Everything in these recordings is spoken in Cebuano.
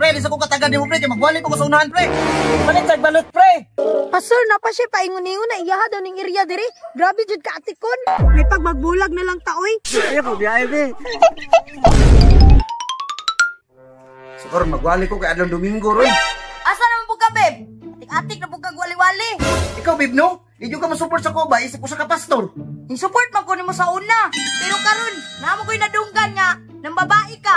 Pre, di sa ko katagan nimo, pre, kay magwali ko sa unahan, pre. Palit sa balot, pre. Pastor, napa siya paingon-ingon na iyaha daw ning area diri. Grabe jud ka atikon. May pagmagbulag na lang ta oy. Ayaw ko biyahe, be. Siguro magwali ko kay adlong Domingo roy. Asa naman po ka, babe? Atik-atik na po kag wali-wali. Ikaw, babe, no? Di ka mo-support sa ko ba? Isip ko sa ka pastor. In-support man ko nimo sa una. Pero karon, namo ko'y nadunggan nga nang babae ka.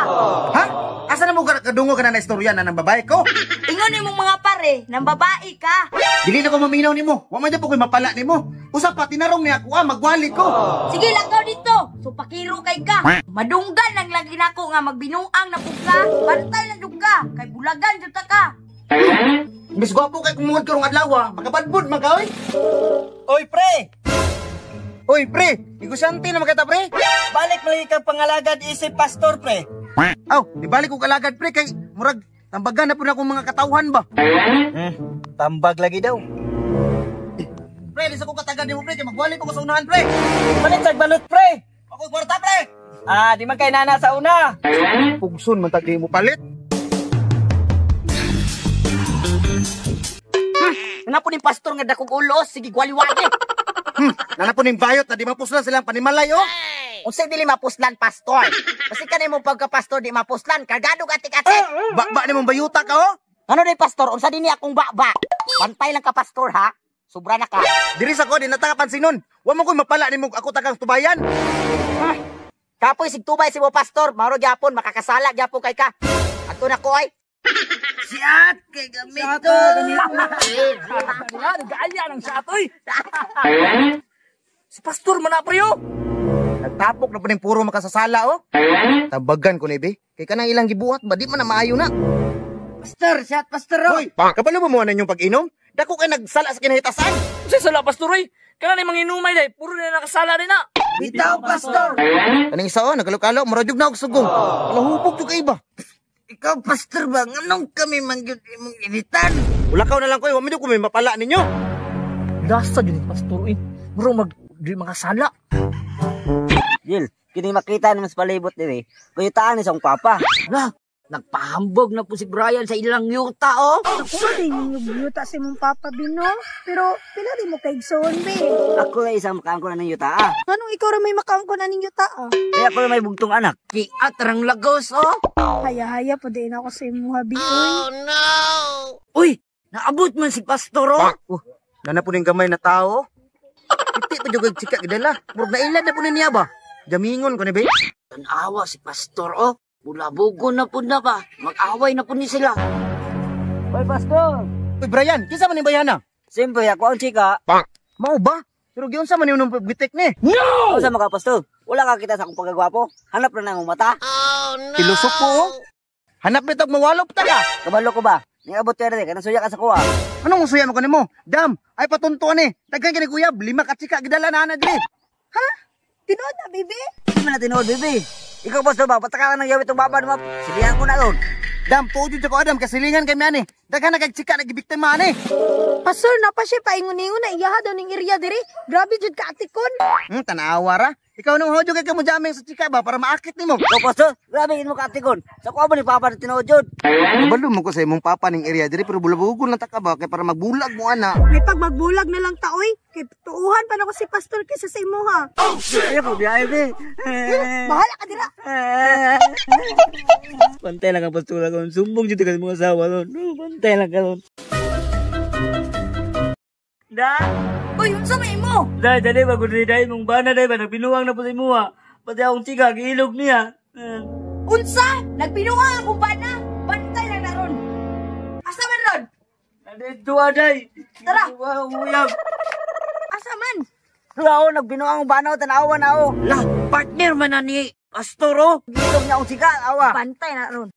Ha? Asa na mo kadungo ka na istorya na ng babae ko? Ingon nimong mga pare, nang babae ka. Dili na ko maminaw nimo. Wa man po ko'y mapala nimo. Usa pa tinarong niya ako, ah, magwali ko. Sige, lakaw dito. So pakiro kay ka. Madunggan lang lagi nako nga magbinuang na pud ka. Bantay lang jud ka. Kay bulagan jud ta ka. Imbis gwapo kay kung muod karong adlaw, ah, makabadbud man ka oy. Oy, pre. Oy, pre, negosyante na makita, pre. Balik malagi kang pangalagad isip pastor, pre. Aw, di balik ko kalagad, pre, kay murag tambagan na po na akong mga katawhan ba. Tambag lagi daw. Pre, di sa ko katagan nimo, pre, kay magwali ko sa unahan, pre. Palit sa balot, pre. Ako kwarta, pre. Ah, di man kay nana sa una. Pugson man tag mo palit. Nana po ning pastor nga dakog ulo, sige gwali-wali. Nana po ning bayot na di mapuslan silang panimalay oh. Unsay dili mapuslan, pastor? Kasi kanay mo pagka pastor di mapuslan, kargado ka atik-atik. Ba nimong bayuta ka oh. Ano day pastor, unsa dinhi akong ba? Bantay lang ka, pastor, ha. Sobra na ka. Diri sa ko di na ta pansinon. Wa man koy mapala nimo ako tagang tubayan. Kapoy sig tubay si mo, pastor, maro gyapon makakasala gyapon kay ka. Adto na ko ay. Siat kay gamito. Nagaya ng siat, oy. Si pastor man na, pre, oh. Nagtapok na po ning puro makasasala oh. Tabagan ko ni be. Kay kanang ilang gibuhat ba di man na maayo na. Pastor, siat pastor oh. Hoy, kabalo ba mo na inyong pag-inom? Dako kay nagsala sa kinahitasan. Unsay sala, pastor, oy? Kana ni manginumay day, puro na nakasala din na. Bitaw, pastor. Kaning isa oh, nagalokalo, murag jud na og sugong. Wala hubog jud kay ba. Ikaw, pastor ba? Nganong kami man gyud imong initan? Ulakaw na lang ko, wa man jud ko may mapala ninyo. Lasa jud ni pastor, oy. Muro mag di makasala. Gil, kini makita naman sa palibot diri. Kuyutaan ni sa akong papa. Lah, nagpahambog na po si Brian sa ilang yuta oh. Ako man din yung yuta si mong papa bino. Pero pila rin mo kay igsoon be. Ako ra isang makaangko na ng yuta ah. Nganong ikaw ra may makaangkon aning yuta ah? Kaya ako ra may bugtong anak. Kiat rang lagos oh. Haya-haya po din ako sa imuha bi oy. Uy, naabot man si pastor oh. Oh, nana po ning gamay na tao. Iti pa jud kag chika gidala. Murag nailad na po ni niya ba. Jamingon ko ni be. Tanawa si pastor oh. Bulabugon na pud na ba. Mag-away na pud ni sila. Hoy, pastor. Uy, Brian, kinsa man ning bayana? Siyempre, ako ang chika. Mao ba? Pero giunsa man imong pagbitik ni? No! Sa mga pastor, wala ka kita sa akong pagkagwapo. Hanap na nang mata. Pilusok po oh. Hanap bitog mawalop ta ka. Kabalo ko ba? Niabot ka rin, kanang suya ka sa kuha. Anong usuya mo kanimo? Dam, ay patuntuan ni. Daghan kini kuyab, lima ka chika gidala na ana diri. Tinuod na baby. Hindi man na tinuod, baby. Ikaw, pastor ba? Pataka ka ng yawit itong baba naman. Silihan ko na doon. Dam, tuod jud ko Adam kasilingan kay mi ani. Daghan na kag chika nagibiktima ani. Pastor, napa siya paingon-ingon na iyaha daw ning area diri. Grabe jud ka atikon. Tanawa ra. Ikaw nung hodyo kay kamo jaming sa chika ba para maakit nimo. Ikaw, pastor, grabe mo katikon. Sa kuha ba ni papa na tinuod yun? Kabalo mo ko sa imong papa ning area diri pero bulabugon lang ta ka ba kay para magbulag mo ana. May pagmagbulag na lang ta oy. Kay tuuhan pa nako si pastor kaysa sa imuha. Ayaw ko biyahe, be. Bahala ka dira. Pantay lang ang pastura ko. Sumbong dito ka sa mga asawa doon. No, pantay lang ka doon. Da! Uy, unsa may imo? Dai, dali ba gud dai mong bana dai ba nagbinuang na po sa imuha. Pati akong chika giilog niya. Unsa? Nagbinuang akong bana. Bantay lang na ron. Asa man ron? Nandito dai. Tara. Wow, uyab. Asa man? Lao nagbinuang ang bana tanawa na oh. Lah, partner man na ni pastor oh. Giilog niya akong chika, awa. Bantay na ron.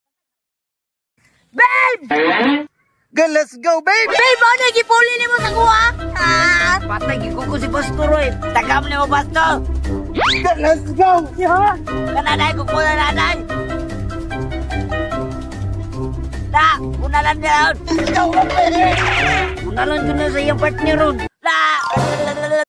Babe! Go, let's go, baby. Babe, ano gipuli nimo sa kuha? Ah! Patay giko ko si pastor oy. Tagam nimo, pastor. Go, let's go. Kananay ko ko nanay. Da, unalan niya. Unalan ko na sa iyang partner ron.